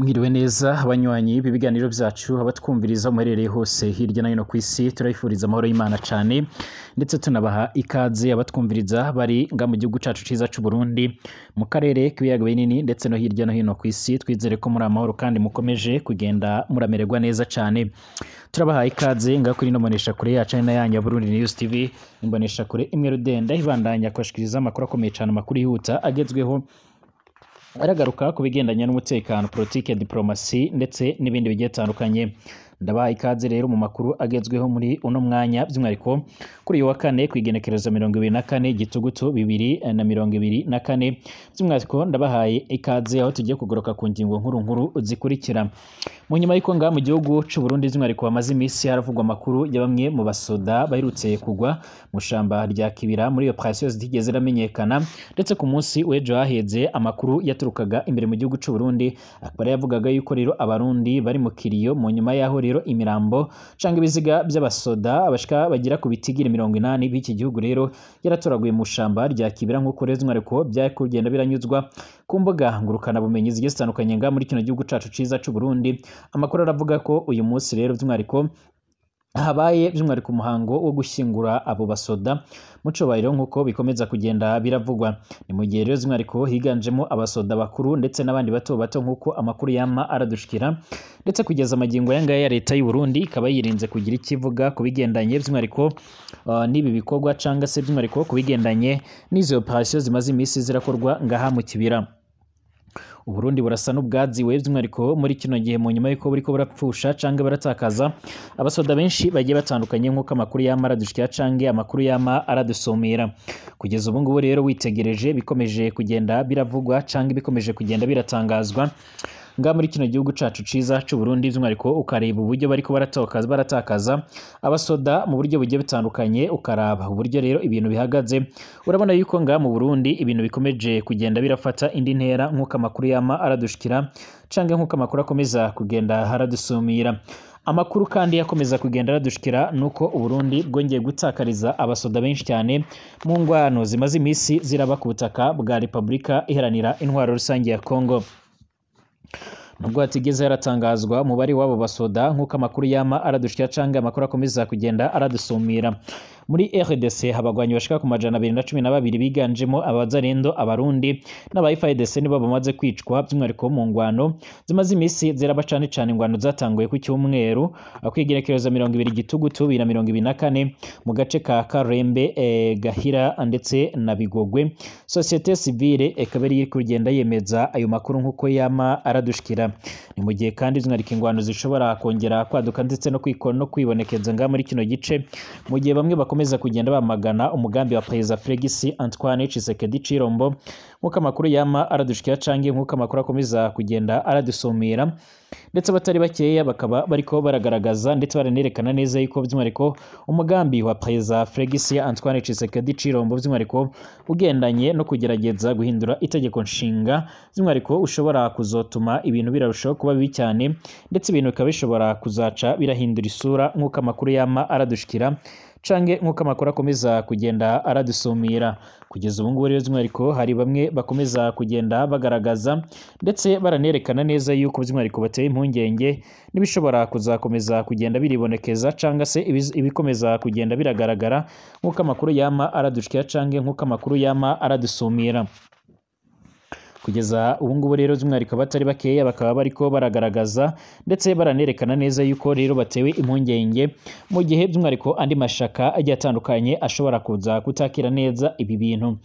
Mwiriwe neza abanywanyi b'ibiganiro byacu, abatwumviriza muherereye hose hirya no hino ku isi, turabifuriza amahoro y'Imana cyane, ndetse tunabaha ikaze abatwumviriza bari nga mu gihugu cacu ciza c'u Burundi, mu karere k'ibiyaga binini ndetse no hirya no hino ku isi. Twizere ko muri amahoro kandi mukomeje kugenda muramererwa neza cyane. Turabaha ikaze nga kuri ino mbonesha kure yacu ari na yanyu ya Burundi News TV, imbonesha kure imwe rudenda ibandanya kubashikiriza amakuru akomeye cyane, amakuru yihuta agezweho, aragaruka ku bigendanye n'umutekano, politike, diplomasi ndetse n'ibindi bigiye bitandukanye. Ndabaha ikaze rero mu makuru agezweho muri uno mwanya, by'umwihariko kuri uyu wa kane ku igenekerezo 24 Gitugutu 2024. By'umwihariko ndabahaye ikaze aho tugiye kugaruka ku ngingo nkuru nkuru zikurikira. Mu nyuma y'uko ngaha mu gihugu c'u Burundi by'umwihariko hamaze iminsi haravugwa amakuru ya bamwe mu basoda baherutse kugwa mu shamba rya Kibira muri operation zitigeze ziramenyekana, ndetse ku munsi w'ejo haheze amakuru yaturukaga imbere mu gihugu c'u Burundi akaba yavugaga yuko rero abarundi bari mu kiriyo mu nyuma y'aho rero imirambo canke ibiziga by'abasoda abashika bagira ku bitigiri 80 b'iki gihugu rero yaratoraguye mu shamba rya Kibira, nk'uko rero by'umwihariko byari kugenda biranyuzwa ku mbuga ngurukana bumenyi zigiye zitandukanye ngaha muri kino gihugu cacu ciza c'u Burundi. Amakuru aravuga ko uyu munsi rero by'umwihariko habaye by'umwihariko umuhango wo gushyingura abo basoda mu cubahiro, nk'uko bikomeza kugenda biravugwa. Ni mu gihe rero by'umwihariko higanjemo abasoda bakuru ndetse n'abandi bato bato, nk'uko amakuru yama aradushikira, ndetse kugeza amagingo aya ngaya leta y'u Burundi ikaba yirinze kugira icyo ivuga ku bigendanye by'umwihariko n'ibi bikorwa, canga se by'umwihariko ku bigendanye n'izo operation zimaze iminsi zirakorwa ngaha mu Kibira. Uburundi burasa n'ubwaziwe by'umwihariko muri kino gihe, mu nyuma y'uko buriko burapfusha canke baratakaza abasoda benshi bagiye batandukanye, nk'uko amakuru yama aradushikira canke amakuru yama aradusumira. Kugeza ubu ngubu rero witegereje bikomeje kugenda biravugwa canke bikomeje kugenda biratangazwa nga muri kino gihugu cacu ciza c'u Burundi, by'umwihariko ukareba uburyo bariko baratakaza abasoda mu buryo bugiye butandukanye, ukaraba uburyo rero ibintu bihagaze, urabona yuko nga mu Burundi ibintu bikomeje kugenda birafata indi ntera, nk'uko amakuru yama aradushikira canke nk'uko amakuru akomeza kugenda aradusumira. Amakuru kandi yakomeza kugenda aradushikira nuko Uburundi bwongeye gutakariza abasoda benshi cyane mu ngwano zimaze iminsi ziraba ku butaka bwa Repubulika Iharanira Intwaro Rusange ya Congo. Nubwo hatigeze haratangazwa umubare w'abo basoda, nk'uko amakuru yama aradushikira canke amakuru akomeza kugenda aradusumira, muri RDC abagwanyi bashika ku 212 biganjemo abazarendo, abarundi n'aba FARDC nibo bamaze kwicwa by'umwihariko mu ngwano zimaze iminsi ziraba, cane cane ingwano zatanguye ku cyumweru kwigerekereza 20 Gitugutu 2024 mu gace ka Karembe, Gahira ndetse na Bigogwe. Société civile ikaba iri kugenda yemeza ayo makuru nk'uko yama aradushikira. Ni mu gihe kandi by'umwihariko ingwano zishobora kongera kwaduka ndetse no kwibonekeza ngaha muri kino gice, mu gihe bamwe bakomeza kugenda bamagana umugambi wa Perezida Felix Antoine Tshisekedi Tshilombo, nk'uko amakuru yama aradushikira canke nk'uko amakuru akomeza kugenda aradusumira, ndetse abatari bakeya bakaba bariko baragaragaza ndetse baranerekana neza yuko by'umwihariko umugambi wa Perezida Felix Antoine Tshisekedi Tshilombo by'umwihariko ugendanye no kugerageza guhindura itegeko nshinga by'umwihariko ushobora kuzotuma ibintu birarushaho kuba bibi cyane, ndetse ibintu bikaba bishobora kuzaca birahindura isura, nk'uko amakuru yama aradushikira canke nk'uko amakuru akomeza kugenda aradusumira. Kugeza ubu ngubu rero by'umwihariko hari bamwe bakomeza kugenda bagaragaza ndetse baranerekana neza yuko by'umwihariko bateye impungenge n'ibishobora kuzakomeza kugenda biribonekeza canga se ibikomeza kugenda biragaragara, nk'uko amakuru yama aradushikira canke nk'uko amakuru yama aradusumira. Kugeza ubu ngubu rero by'umwihariko abatari bakeya bakaba bariko baragaragaza ndetse baranerekana neza yuko rero batewe impungenge, mu gihe by'umwihariko andi mashaka agiye atandukanye ashobora kuza kutakira neza ibi bintu.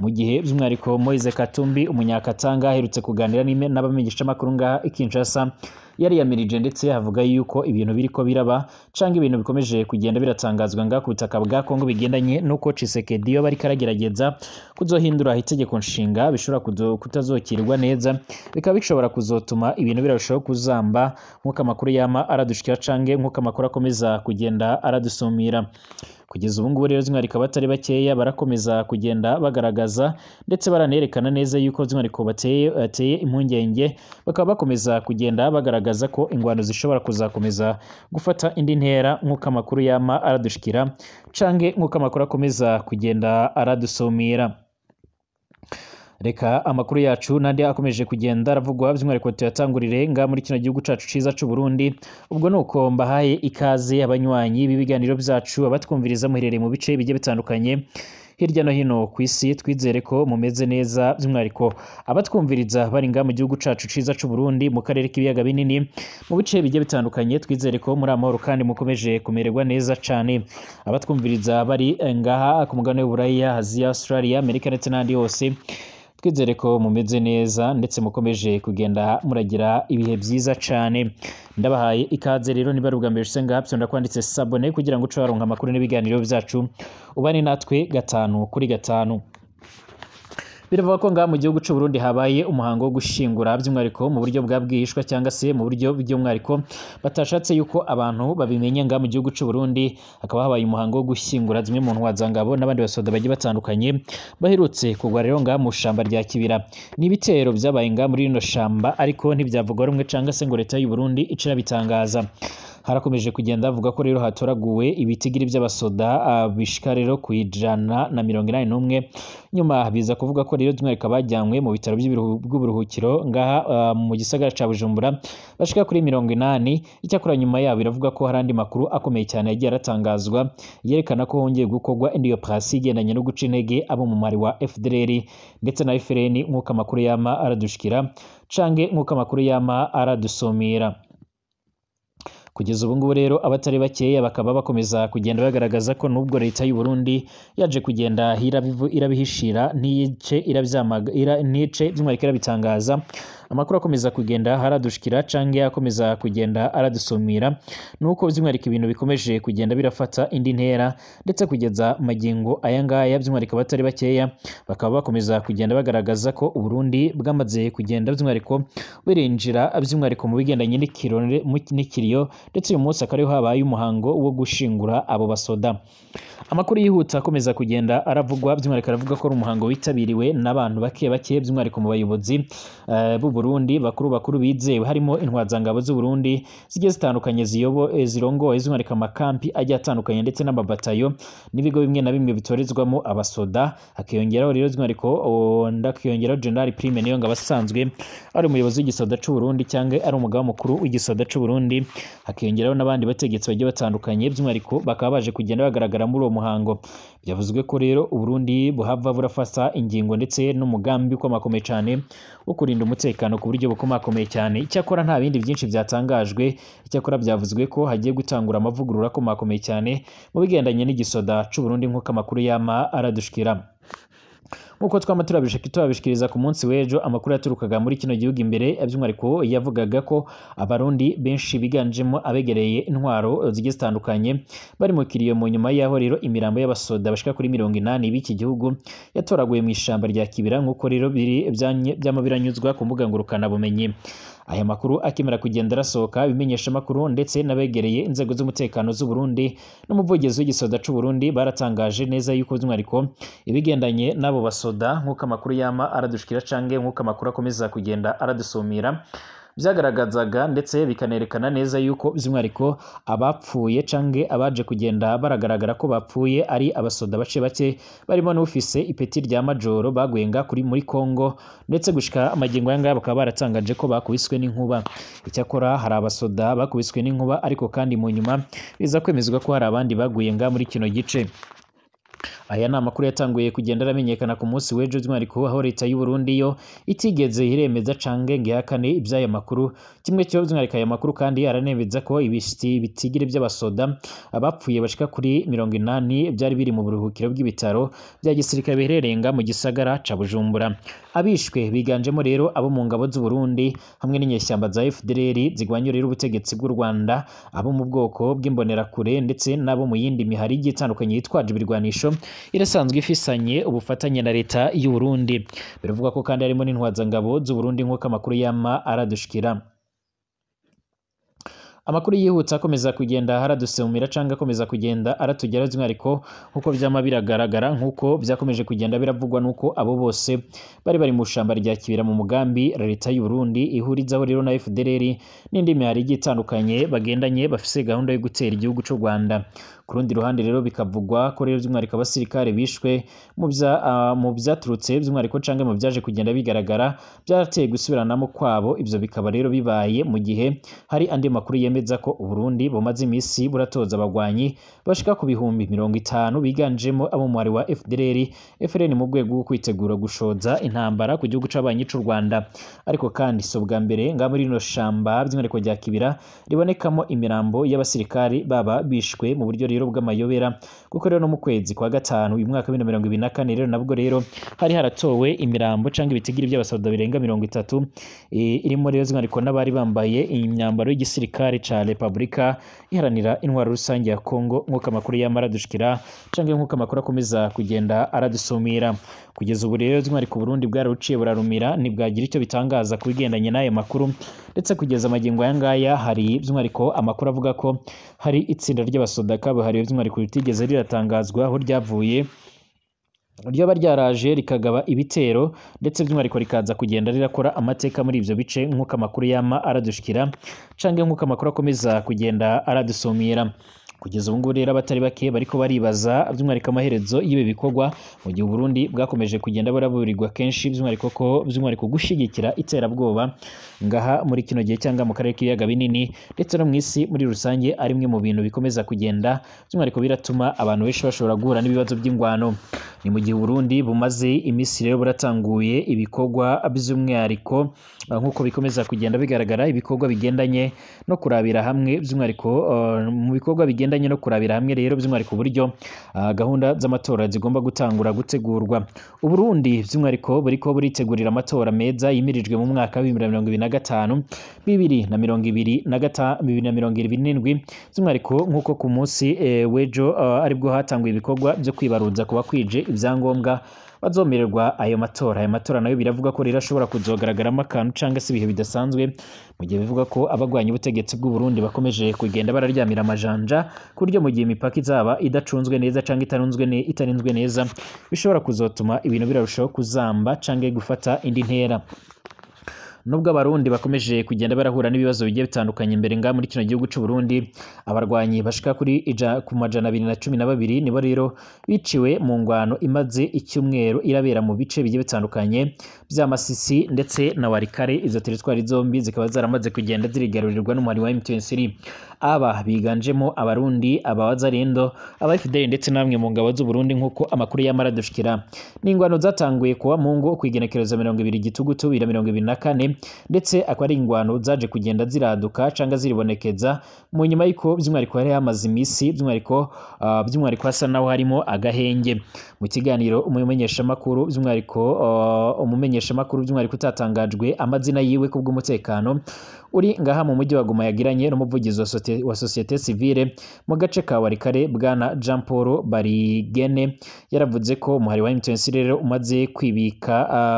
Mu gihe by'umwihariko Moise Katumbi umunyakatanga aherutse kuganira n'abamenyeshamakuru ngaha i Kinshasa, yariyamirije ndetse avuga yuko ibintu biriko biraba canke ibintu bikomeje kugenda biratangazwa ngaha ku butaka bwa Kongo bigendanye nuko Tshisekedi yo bariko aragerageza kuzohindura itegeko nshinga bishobora kutazokirwa neza, bikaba bishobora kuzotuma ibintu birarushaho kuzamba, nk'uko amakuru yama aradushikira canke nk'uko amakuru akomeza kugenda aradusumira. Kugeza ubu ngubu rero by'umwihariko abatari bakeya barakomeza kugenda bagaragaza ndetse baranerekana neza yuko by'umwihariko bateye impungenge, bakaba bakomeza kugenda bagaragaza ko ingwano zishobora kuzakomeza gufata indi ntera, nk'uko amakuru yama aradushikira canke nk'uko amakuru akomeza kugenda aradusumira. Reka amakuru yacu nandi akomeje kugenda aravugwa, by'umwihariko tuyatangurire nga muri kino gihugu cacu ciza c'u Burundi. Ubwo nuko mbahaye ikaze abanywanyi b'ibiganiro byacu, abatwumviriza muherereye mu bice bigiye bitandukanye hirya no hino ku isi, twizere ko mumeze neza, by'umwihariko abatwumviriza bari nga mu gihugu cacu ciza c'u Burundi, mu karere k'ibiyaga binini, mu bice bigiye bitandukanye, twizere ko muri amahoro kandi mukomeje kumererwa neza cane. Abatwumviriza bari ngaha ku mugabane w'Uburaya, Aziya, Australia, Amerika ndetse n'ahandi hose, twizere ko mumeze neza ndetse mukomeje kugenda muragira ibihe byiza cane. Ndabahaye ikaze rero, niba ari ubwa mbere ushitse ngaha, fyonda kwanditse s'abonner kugira ngo uce waronka amakuru n'ibiganiro byacu, ubane natwe 5 kuri 5. Biravuga ko ngaha mu gihugu c'u Burundi habaye umuhango wo gushingura, by'umwihariko mu buryo bwa bwihishwa cyangwa se mu buryo by'umwihariko batashatse yuko abantu babimenya. Ngaha mu gihugu c'u Burundi hakaba habaye umuhango wo gushyingura zimwe mu ntwazangabo n'abandi basoda bagiye batandukanye baherutse kugwa rero ngaha mu shamba rya Kibira. Ni ibitero byabaye ngaha muri rino shamba, ariko ntibyavugwa rumwe cyangwa se ngo leta y'u Burundi ice irabitangaza. Harakomeje kugenda avuga ko rero hatoraguwe ibitigiri by'abasoda bishika rero ku 181, nyuma biza kuvuga ko rero by'umwihariko bajyanywe mu bitaro by'uburuhukiro ngaha mu gisagara ca Bujumbura bashika kuri 80. Icyakora nyuma yabo biravuga ko hari andi makuru akomeye cyane yagiye aratangazwa yerekana ko hongeye gukorwa indi operation igendanye no guca intege abo mu mari wa FDLR ndetse na FRN, nk'uko amakuru yama aradushikira cange nk'uko amakuru yama aradusomera. Kugeza ubu ngubu rero abatari bakeya bakaba bakomeza kugenda bagaragaza ko nubwo leta y'u Burundi yaje kugenda irabihishira, ntiyice irabyamaga, ntice by'umwihariko irabitangaza, amakuru akomeza kugenda haradushikira canke akomeza kugenda aradusumira nuko by'umwihariko ibintu bikomeje kugenda birafata indi ntera, ndetse kugeza magingo aya ngaya by'umwihariko abatari bakeya bakaba bakomeza kugenda bagaragaza ko u Burundi bwamaze kugenda by'umwihariko birinjira by'umwihariko mu bigendanye n'ikiriyo, ndetse uyu munsi akaba ariho habaye umuhango wo gushingura abo basoda. Amakuru yihuta akomeza kugenda aravugwa, by'umwihariko aravuga ko ari umuhango witabiriwe n'abantu bake bake, by'umwihariko mu bayobozi b'u Burundi bakuru bakuru bizewe, harimo intwazangabo z'u Burundi zigiye zitandukanye zirongoye by'umwihariko amakampi agiye atandukanye ndetse n'amabatayo n'ibigo bimwe na bimwe bitorezwamo abasoda. Hakiyongeraho rero by'umwihariko ndakiyongeraho General Prime Niyongabo asanzwe ari umuyobozi w'igisoda c'u Burundi cyangwa ari umugaba mukuru w'igisoda c'u Burundi, hakiyongeraho n'abandi bategetsi bagiye batandukanye, by'umwihariko bakaba baje kugenda bagaragara muri uwo muhango. Byavuzwe ko rero u Burundi buhava burafata ingingo ndetse n'umugambi ukomakomeye cyane wo kurinda umutekano ku buryo bukomakomeye cyane. Icyakora nta bindi byinshi byatangajwe, icyakora byavuzwe ko hagiye gutangura amavugurura akomakomeye cyane mu bigendanye n'igisoda c'u Burundi nk'uko amakuru yama aradushikira. Nkuko twama turabishikiriza ku munsi w'ejo, amakuru yaturukaga muri kino gihugu imbere by'umwihariko yavugaga ko abarundi benshi biganjemo abegereye intwaro zigiye zitandukanye bari mu kiriyo mu nyuma yaho rero imirambo y'abasoda bashika kuri 80 b'iki gihugu yatoraguye mu ishamba rya Kibira, nkuko rero biri byama biranyuzwa ku mbuga ngurukana bumenyi. Aya makuru akimara kugenda arasohoka, ibimenyesha makuru ndetse n'abegereye inzego z'umutekano z'u Burundi n'umuvugizi w'igisoda c'u Burundi baratangaje neza yuko by'umwihariko ibigendanye n'abo basoda nk'uko amakuru yama aradushikira cange nk'uko amakuru akomeza kugenda aradusumira, byagaragazaga ndetse bikanerekana neza yuko by'umwihariko abapfuye cange abaje kugenda baragaragara ko bapfuye ari abasoda bace bake barimo n'ufise ipeti rya majoro baguye nga kuri muri Kongo, ndetse gushika amagingo aya ngaya bakaba baratangaje ko bakubiswe n'inkuba. Icyakora hari abasoda bakubiswe n'inkuba, ariko kandi mu nyuma biza kwemezwa ko hari abandi baguye nga muri kino gice. Aya ni amakuru yatanguye kugenda aramenyekana ku munsi w'ejo, by'umwihariko aho leta y'u Burundi yo itigeze iremeza cange ngo ihakane iby'aya makuru. Kimwe cyo by'umwihariko aya makuru kandi aranemeza ko ibitigiri by'abasoda abapfuye bashika kuri 80 byari biri mu buruhukiro bw'ibitaro bya gisirikare biherereye nga mu gisagara ca Bujumbura. Abishwe biganjemo rero abo mu ngabo z'u Burundi hamwe n'inyeshyamba za FDLR zigwanya rero ubutegetsi bw'u Rwanda, abo mu bwoko bw'imbonerakure ndetse n'abo mu yindi mihari igiye itandukanye yitwaje ibirwanisho irasanzwe ifisanye ubufatanye na leta y'u Burundi. Biravuga ko kandi harimo n'intwazangabo z'u Burundi nk'uko amakuru yama aradushikira. Amakuru yihuta akomeza kugenda haradusumira canga akomeza kugenda aratugera, by'umwihariko nkuko byama biragaragara, nkuko byakomeje kugenda biravugwa nuko abo bose bari mu shamba rya Kibira mu mugambi leta y'u Burundi ihurizaho rero na FDLR n'indi mihari igiye itandukanye bagendanye bafise gahunda yo gutera igihugu c'u Rwanda. Ku rundi ruhande rero bikavugwa ko rero by'umwihariko abasirikare bishwe mu byaturutse by'umwihariko canke mu byaje kugenda bigaragara byarateye gusubiranamo kwabo. Ivyo bikaba rero bibaye mu gihe hari andi makuru yemeza ko Uburundi bumaze imisi buratoza abagwanyi bashika ku 50,000 biganjemo abo mu wa FDLR FRN mu rwego rwo kwitegura gushoza intambara ku gihugu c'abanyi c'u Rwanda. Ariko kandi si ubwa mbere nga muri rino shamba by'umwihariko rya Kibira ribonekamo imirambo y'abasirikari baba bishwe mu buryo rero bw'amayobera, kuko rero no mu kwezi kwa gatanu uyu mwaka wa 2024 rero nabwo rero hari haratowe imirambo canke ibitigiri by'abasoda birenga 30 irimo rero by'umwihariko n'abari bambaye imyambaro y'igisirikare ca Republika Iharanira Intwaro Rusange ya Kongo, nk'uko amakuru yamara dushikira canke nk'uko amakuru akomeza kugenda aradusumira. Kugeza ubu rero by'umwihariko Burundi bwararuciye burarumira, ntibwagira icyo bitangaza ku bigendanye n'ayo makuru, ndetse kugeza amagingo aya ngaya hari by'umwihariko amakuru avuga ko hari itsinda ry'abasoda kabuhariwe by'umwihariko ritigeze riratangazwa aho ryavuye, ryoba ryaraje rikagaba ibitero ndetse by'umwihariko rikaza kugenda rirakora amateka muri ivyo bice, nk'uko amakuru yama aradushikira canke nk'uko amakuru akomeza kugenda aradusumira. Kugeza ubu ngubu rero abatari bake bariko baribaza by'umwihariko amaherezo y'ibi bikorwa, mu gihe Burundi bwakomeje kugenda buraburirwa kenshi by'umwihariko ko by'umwihariko gushigikira iterabwoba ngaha muri kino gihe cyangwa mu karere k'ibiyaga binini ndetse no mu isi muri rusange ari imwe mu bintu bikomeza kugenda by'umwihariko biratuma abantu benshi bashobora guhura n'ibibazo by'ingwano. Ni mu gihe Burundi bumaze iminsi rero buratanguye ibikorwa by'umwihariko nk'uko bikomeza kugenda bigaragara, ibikorwa bigendanye no kurabira hamwe by'umwihariko mu bikorwa bigendanye no kurabira hamwe rero by'umwihariko uburyo gahunda z'amatora zigomba gutangura gutegurwa. Uburundi by'umwihariko buriko buritegurira amatora meza yimirijwe mu mwaka wa 2025 2025 2027 by'umwihariko nk'uko ku munsi w'ejo aribwo hatanguye ibikorwa byo kwibaruza kuba kwije ibyangombwa bazomererwa ayo matora. Ayo matora nayo biravuga ko rero ashobora kuzogaragaramo akantu cyangwa se ibihe bidasanzwe, mu gihe bivuga ko abagwanya ubutegetsi bw'u Burundi bakomeje kugenda bararyamira amajanja, ku buryo mu gihe imipaka izaba idacunzwe neza cyangwa itarinzwe neza bishobora kuzotuma ibintu birarushaho kuzamba cyangwa gufata indi ntera. Nubwo abarundi bakomeje kugenda barahura n'ibibazo bigiye bitandukanye imbere nga muri kino gihugu c'u Burundi, abarwanyi bashika kuri ku 212 nibo rero biciwe mu ngwano imaze icyumweru irabera mu bice bigiye bitandukanye bya Masisi ndetse na Walikare. Izo teritwari zombi zikaba zaramaze kugenda zirigarurirwa n'umuhari wa M23. Aba biganjemo abarundi, abawazarendo, aba FDL ndetse namwe mu ngabo z'u Burundi nk'uko amakuru yamara dushikira. N'ingwano zatanguye kuwa Mungu kwigenekereza 20 Gitugutu 2024, ndetse akaba ari ingwano zaje kugenda ziraduka canga ziribonekeza mu nyuma y'uko by'umwihariko hari hamaze imisi by'umwihariko hasa naho harimo agahenge. Mu kiganiro umumenyeshamakuru by'umwihariko utatangajwe amazina yiwe ku bw'umutekano uri ngaha mu mujyi wa Goma yagiranye n'umuvugizi wa societe civile mu gace ka Walikare bwana Jean Paul Barigene, yaravuze ko umuhari wa M23 rero umaze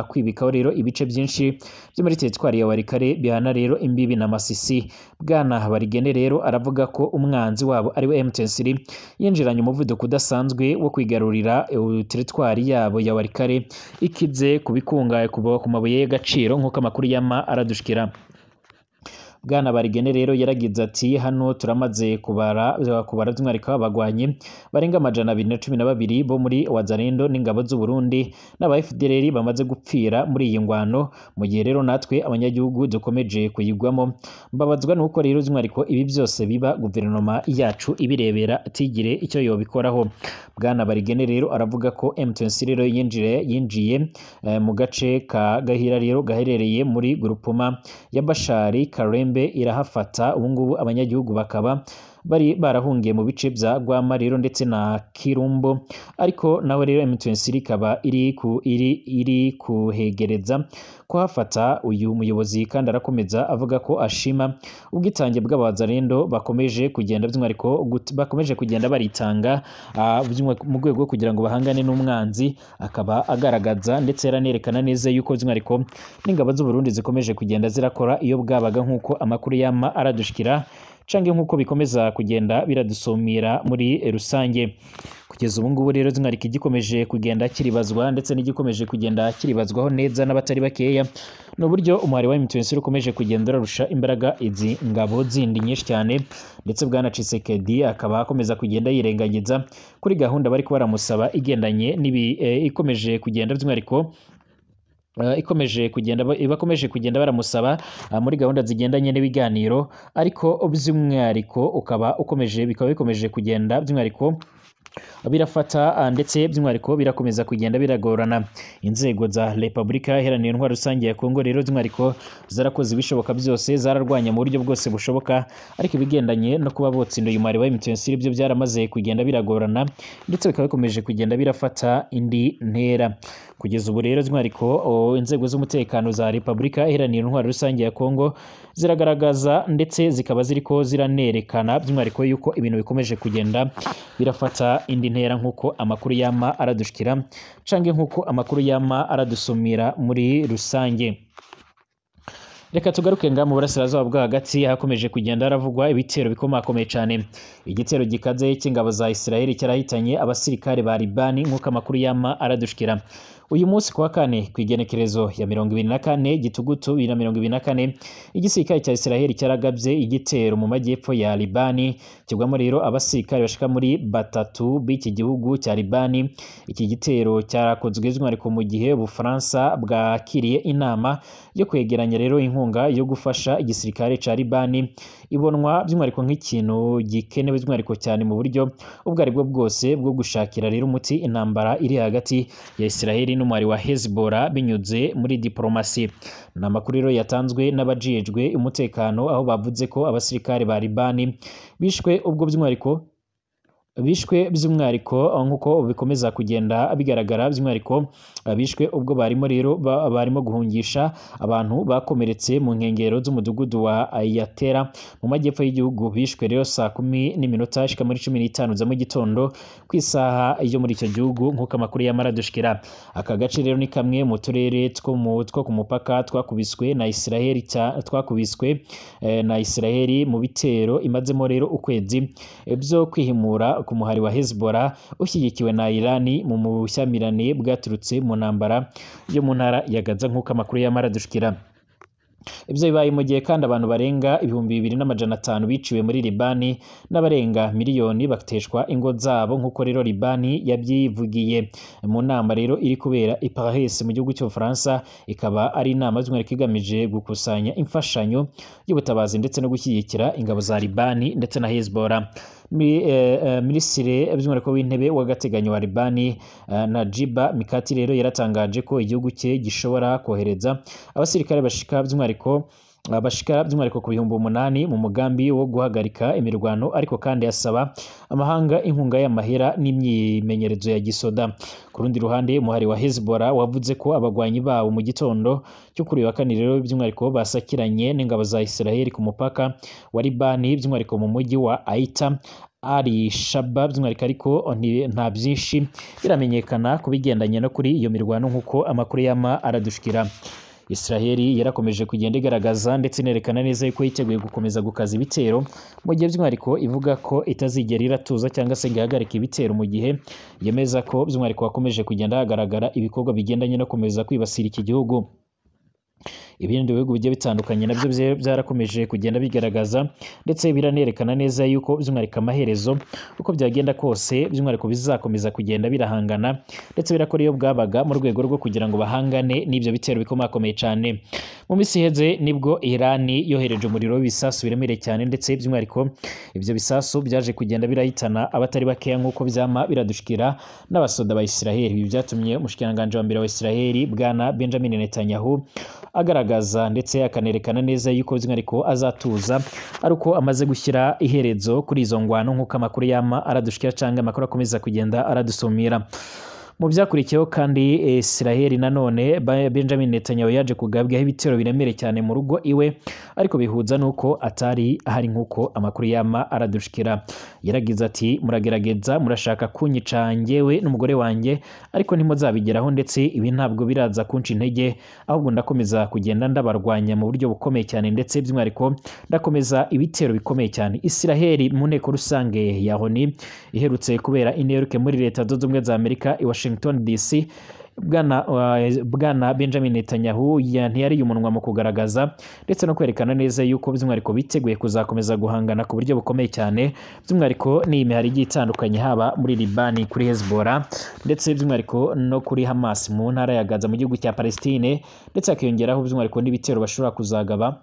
kwibikaho rero ibice byinshi byo muri teritwari ya Walikare bihana rero imbibi na Masisi. Bwana Barigene rero aravuga ko umwanzi wabo ari we M23 yinjiranye umuvuduko udasanzwe wo kwigarurira teritwari yabo ya Walikare ikize kubikungaye kuba ku mabuye y'agaciro nk'uko amakuru yama aradushikira. Bwana Barigene rero yaragize ati hano turamaze kubara by'umwihariko abagwanyi barenga 212 bo muri Wazalendo n'ingabo z'u Burundi n'aba FDLR bamaze gupfira muri iyi ngwano, mu gihe rero natwe abanyagihugu dukomeje kuyigwamo. Mbabazwa nuko rero by'umwihariko ibi byose biba guverinoma yacu ibirebera atigire icyo yobikoraho. Bwana Barigene rero aravuga ko M23 rero yinjiye mu gace ka Gahira rero gaherereye muri groupement ya Bashari Karembe irahafata. Ubu ngubu abanyagihugu bakaba bari barahungiye mu bice bya Gwama rero ndetse na Kirumbo, ariko nawe rero M23 ikaba iri kuhegereza kuhafata. Uyu muyobozi kandi arakomeza avuga ko ashima ubwitange bw'abazarendo bakomeje kugenda by'umwihariko bakomeje kugenda baritanga mu rwego kugira ngo bahangane n'umwanzi, akaba agaragaza ndetse yaranerekana neza yuko by'umwihariko n'ingabo z'u Burundi zikomeje kugenda zirakora iyo bwabaga nk'uko amakuru yama aradushikira canke nk'uko bikomeza kugenda biradusumira muri rusange. Kugeza ubu ngubu rero by'umwihariko igikomeje kugenda kiribazwa ndetse n'igikomeje kugenda kiribazwaho neza n'abatari bakeya ni uburyo umuhari wa M23 ukomeje kugenda urarusha imbaraga izi ngabo zindi nyinshi cyane, ndetse bwana Tshisekedi akaba akomeza kugenda yirengagiza kuri gahunda bari baramusaba igendanye n'ibi ikomeje kugenda by'umwihariko ikomeje kugenda bakomeje kugenda baramusaba muri gahunda zigendanye n'ibiganiro, ariko by'umwihariko ukaba ukomeje bikaba bikomeje kugenda by'umwihariko birafata ndetse by'umwihariko birakomeza kugenda biragorana. Inzego za Repubulika Iharanira Intwaro Rusange ya Kongo rero by'umwihariko zarakoze ibishoboka byose, zararwanya mu buryo bwose bushoboka, ariko ibigendanye no kuba botsinda uyu mwari wa M23 byo byaramaze kugenda biragorana ndetse bikaba bikomeje kugenda birafata indi ntera. Kugeza ubu rero by'umwihariko inzego z'umutekano za Repubulika Iharanira Intwaro Rusange ya Kongo ziragaragaza ndetse zikaba ziriko ziranerekana by'umwihariko yuko ibintu bikomeje kugenda birafata indi ntera nk'uko amakuru yama aradushikira canke nk'uko amakuru yama aradusumira muri rusange. Reka tugaruke nga mu burasirazuba bwo hagati hakomeje kugenda haravugwa ibitero bikomakomeye cyane. Igitero gikaze cy'ingabo za Israel cyarahitanye abasirikare ba Libani nk'uko amakuru yama aradushikira. Uyu munsi kuwa kane ku igenekerezo ya 24 Gitugutu 2024 igisirikare cya Israel cyaragabye igitero mu majyepfo ya Libani kigwamo rero abasirikare bashika muri batatu b'iki gihugu cya Libani. Iki gitero cyarakozwe by'umwihariko mu gihe Ubufaransa bwakiriye inama yo kwegeranya rero inkunga yo gufasha igisirikare cya Libani, ibonwa by'umwihariko nk'ikintu gikenewe by'umwihariko cyane mu buryo ubwo aribwo bwose bwo gushakira rero umuti intambara iri hagati ya Israel n'umwari wa Hezbollah binyuze muri diplomasi. Ni amakuru rero yatanzwe n'abajejwe umutekano aho bavuze ko abasirikare ba Libani bishwe ubwo by'umwihariko bishwe by'umwihariko nk'uko bikomeza kugenda bigaragara by'umwihariko bishwe ubwo barimo rero barimo guhungisha abantu bakomeretse mu nkengero z'umudugudu wa Ayatera mu majyepfo y'igihugu. Bishwe rero saa 10:15 za mu gitondo ku isaha yo muri icyo gihugu nk'uko amakuru yamaradushikira. Aka gace rero ni kamwe mu turere two ku mupaka twakubiswe na Israel twakubiswe na Israel mu bitero imazemo rero ukwezi byo kwihimura ku muhari wa Hezbollah ushyigikiwe na Irani mu bushyamirane bwaturutse mu ntambara yo mu ntara ya Gaza nk'uko amakuru yamaradushikira. Ibyo bibaye mu gihe kandi abantu barenga 2500 biciwe muri Libani n'abarenga miliyoni bateshwa ingo zabo nk'uko rero Libani yabyivugiye mu nama rero iri kubera i Paris mu gihugu cy'Ubufaransa, ikaba ari inama by'umwihariko igamije gukusanya imfashanyo y'ubutabazi ndetse no gushyigikira ingabo za Libani ndetse na Hezbollah. Minisitiri by'umwihariko w'intebe w'agateganyo wa Libani Najiba Mikati rero yaratangaje ko igihugu cye gishobora kohereza abasirikare bashika by'umwihariko ku 8000 mu mugambi wo guhagarika imirwano, ariko kandi asaba amahanga inkunga y'amahera n'imyimenyerezo ya gisoda. Ku rundi ruhande umuhari wa Hezbollah wavuze ko abagwanyi bawo mu gitondo cyo kuri wa kane rero by'umwihariko basakiranye n'ingabo za Israel ku mupaka wa Libani by'umwihariko mu mujyi wa Aita ari Shaba by'umwihariko, ariko nta byinshi biramenyekana kubigendanye no kuri iyo mirwano nk'uko amakuru yama aradushikira. Israel yarakomeje kugenda igaragaza ndetse inerekana neza yuko yiteguye gukomeza gukaza ibitero mu gihe by'umwihariko ivuga ko itazigera iratuza cyangwa se ngo ihagarike ibitero, mu gihe yemeza ko by'umwihariko hakomeje kugenda hagaragara ibikorwa bigendanye no komeza kwibasira iki gihugu. Ibindi bihugu bigiye bitandukanye nabyo byarakomeje kugenda bigaragaza ndetse biranerekana neza yuko by'umwihariko amaherezo uko byagenda kose by'umwihariko bizakomeza kugenda birahangana ndetse birakora iyo bwabaga mu rwego rwo kugira ngo bahangane n'ibyo bitero bikomakomeye cyane. Mu minsi iheze nibwo Irani yohereje umuriro w'ibisasu biremereye cyane ndetse by'umwihariko ibyo bisasu byaje kugenda birahitana abatari bakeya nk'uko byama biradushikira n'abasoda ba Israel. Ibi byatumye umushikiranganji wa mbere wa Israel bwana Benjamin Netanyahu agaragaza ndetse akanerekana neza yuko by'umwihariko azatuza ari uko amaze gushyira iherezo kuri izo ngwano nk'uko amakuru yama aradushikira cyangwa amakuru akomeza kugenda aradusumira. Mu byakurikiyeho kandi Israel nanone Benjamin Netanyahu yaje kugabwaho ibitero biremereye cyane mu rugo iwe, ariko bihuza nuko atari ahari nk'uko amakuru yama aradushikira. Yaragize ati muragerageza murashaka kunyica njyewe n'umugore wanjye, ariko ntimuzabigeraho, ndetse ibi ntabwo biraza kunca intege, ahubwo ndakomeza kugenda ndabarwanya mu buryo bukomeye cyane, ndetse by'umwihariko ndakomeza ibitero bikomeye cyane. Israel mu nteko rusange ya ONU iherutse kubera i New York muri Leta Zunze Ubumwe za Amerika i Washington DC, bwana Benjamin Netanyahu ntiyariye umunwa mu kugaragaza ndetse no kwerekana neza yuko by'umwihariko biteguye kuzakomeza guhangana ku buryo bukomeye cyane, by'umwihariko n'iyi mihari igiye itandukanye, haba muri Libani kuri Hezbollah, ndetse by'umwihariko no kuri Hamas mu ntara ya Gaza mu gihugu cya Palestine, ndetse hakiyongeraho by'umwihariko n'ibitero bashobora kuzagaba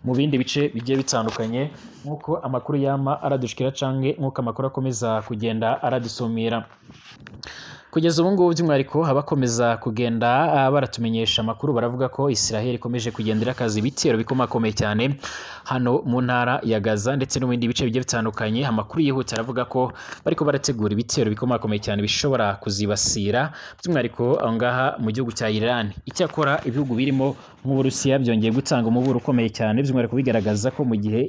mu bindi bice bigiye bitandukanye, nk'uko amakuru yama aradushikira canke nk'uko amakuru akomeza kugenda aradusumira. Kugeza ubu ngubu by'umwihariko abakomeza kugenda baratumenyesha amakuru baravuga ko Israel ikomeje kugenda irakaza ibitero bikomakomeye cyane hano mu ntara ya Gaza ndetse no mu bindi bice bigiye bitandukanye. Amakuru yihuta aravuga ko bariko barategura ibitero bikomakomeye cyane bishobora kuzibasira by'umwihariko aho ngaha mu gihugu cya Iran. Icyakora ibihugu birimo nk'Uburusiya byongeye gutanga umuburo ukomeye cyane, by'umwihariko bigaragaza ko mu gihe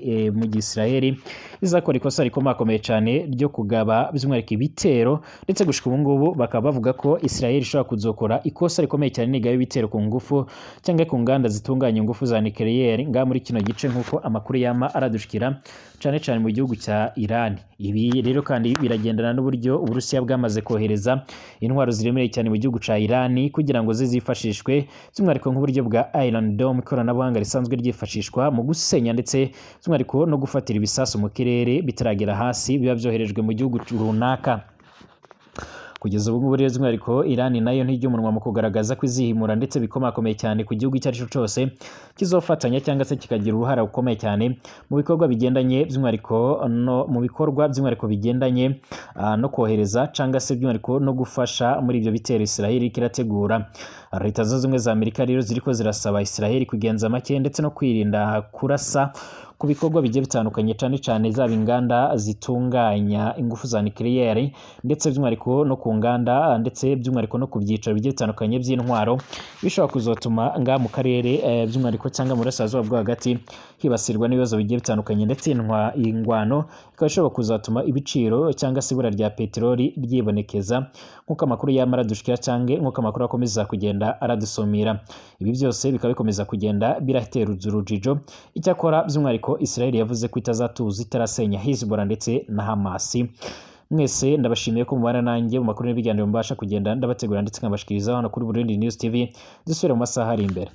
Israel izakora ikosa rikomakomeye cyane ryo kugaba by'umwihariko ibitero, ndetse gushika ubu ngubu bakaba bavuga ko Israel ishobora kuzokora ikosa rikomeye cyane nigaba ibitero ku ngufu cyangwa ku nganda zitunganya ingufu za nucleaire ngaha muri kino gice, nk'uko amakuru yama aradushikira cyane cyane mu gihugu cya Iran. Ibi rero kandi biragendana n'uburyo Uburusiya bwamaze kohereza intwaro ziremereye cyane mu gihugu cya Iran kugira ngo zizifashishwe by'umwihariko nk'uburyo bwa Iron Dome, ikoranabuhanga risanzwe ryifashishwa mu gusenya ndetse by'umwihariko no gufatira ibisasu mu kirere bitaragera hasi biba byoherejwe mu gihugu runaka. Kugeza ubu ngubu rero by'umwihariko Iran nayo ntijya umunwa mu kugaragaza ko izihimura ndetse bikomakomeye cyane ku gihugu icyo ari cyo cyose kizofatanya cyangwa se kikagira uruhare rukomeye cyane mu bikorwa bigendanye by'umwihariko no mu bikorwa by'umwihariko bigendanye no kohereza cyangwa se by'umwihariko no gufasha muri ibyo bitero Israel kirategura. Leta Zunze Ubumwe za Amerika rero ziriko zirasaba Israel kugenza make ndetse no kwirinda kurasa ku bikorwa bigiye bitandukanye, cyane cyane zaba inganda zitunganya ingufu za nucleaire, ndetse by'umwihariko no ku nganda, ndetse by'umwihariko no ku byicaro bigiye bitandukanye by'intwaro bishobora kuzotuma ngaha mu karere by'umwihariko cyangwa mu burasirazuba bwo hagati hibasirwa n'ibibazo bigiye bitandukanye, ndetse ingwano ikaba ishobora kuzatuma ibiciro cyangwa se ibura rya peteroli ryibonekeza, nk'uko amakuru yama aradushikira cyangwa nk'uko amakuru akomeza kugenda aradusumira. Ibi byose bikaba bikomeza kugenda biratera urujijo. Icyakora by'umwihariko Israel yavuze ko itazatuza itarasenya Hezbollah ndetse na Hamas. Mwese ndabashimiye ko mubana nanjye mu makuru n'ibiganiro mbasha kugenda ndabategura ndetse nkabashikiriza hano kuri Burundi News TV. Dusubire mu masaha ari imbere.